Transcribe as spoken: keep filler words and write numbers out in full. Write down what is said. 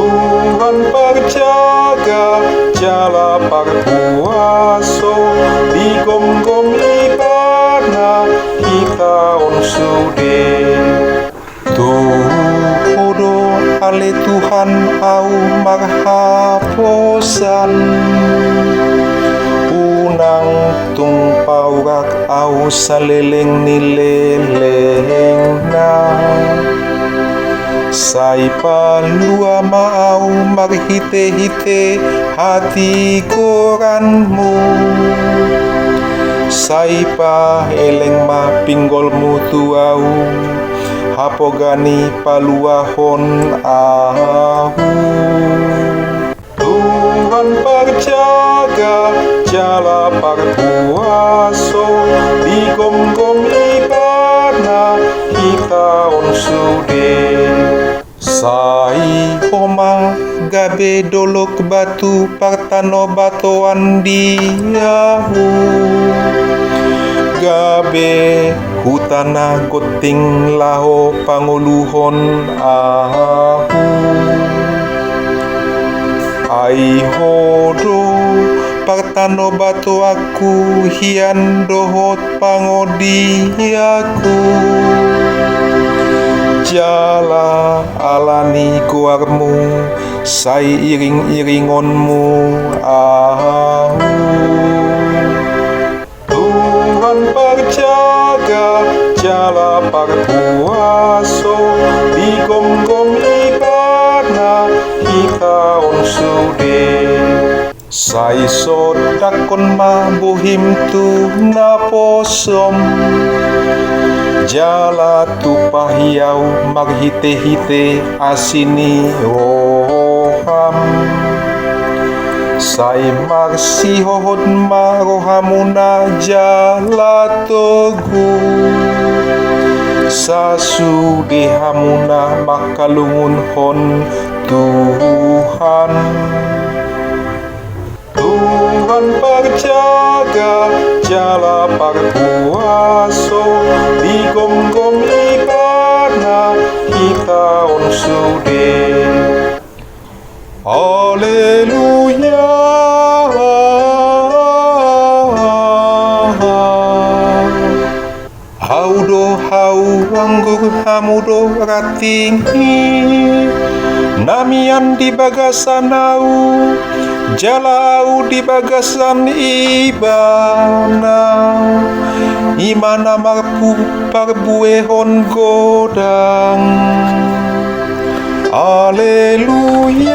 Tuhan parjaga jala parpuaso, digomgom Ibana hita on sude. Tu Ho do ale Tuhan au marhaposan, unang tung paurak au saleleng ni lelengna. Sai palua ma au marhitehite hatigoranMu. Sai paeleng ma pinggolMu tu au, hapoga ni paluahon au. Tuhan parjaga jala parpuaso, digomgom Ibana hita on sude. Sai Ho ma gabe dolok batu partanobatoan di ahu, gabe huta na gonting laho pangoluhon ahu. Ai Ho do partanobatoanku hian dohot pangodianku. Jala ala ni goarMu sai iringiringonMu ahu. Tuhan parjaga jala parpuaso, digomgom Ibana hita on sude. Sai sondanghon ma bohim tu naposom, jala tumpahi au marhitehite asi ni rohaM. Sai marsihohot ma rohamuna jala togu, sasude hamuna mangkalungunhon Tuhan. Tuhan parjaga jala parpuaso, digomgom Ibana hita on sude. Aleluya. Au do hau anggur, Hamu do ranting i, na mian di bagasan au, jala au di bagasan Ibana, i ma na marpu-, parbuehon godang. Aleluya.